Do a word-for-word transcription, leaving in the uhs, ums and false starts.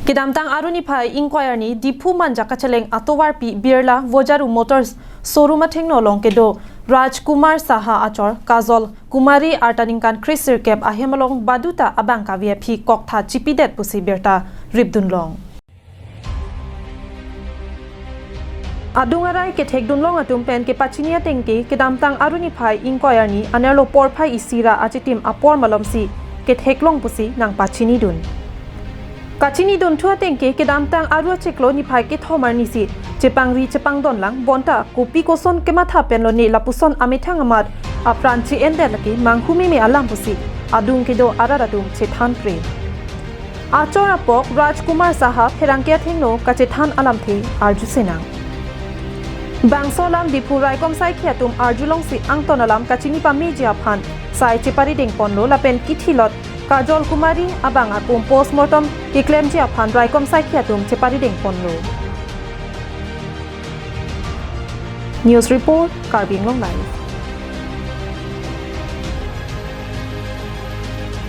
Kedamtang Aru niphai ingkoi arni Diphu Manja kacheleng atovarpi Birla Vojaru Motors showroom athengno along kedo Rajkumar Saha achor Kajol Kumari arta ningkan kresirkep ahem along baduta abang kave aphi koktha chipidet pusi birta ripdunlong. Adung arai kethekdunlong atum pen kepachini atengke kedamtang Aru niphai ingkoi arni anerlo porphai isi ra achitim apor malomsi ketheklong pusi nangpachinidun. Kachinidunthu atengke kedamtang Aru achiklo niphai kethom arnisi chepangri chepangdonlang bonta kopi koson kematha penlone lapuson amethang amat apran che-endet lake manghu meme alam pusi adung kedo arat atum chethanpre. Achor apok Rajkumar Saha pherangke athengno kachethan alamthe arjusenang. Bangso alam Diphu raikom saikhi atum arjulongsi angton alam kachini pameji aphan sai cheparidengponlo lapen kithilot Kajol Kumari abang akum postmortem keklemji aphan raikom saikhi atum cheparidengponlo. News report, Karbi Anglong Live.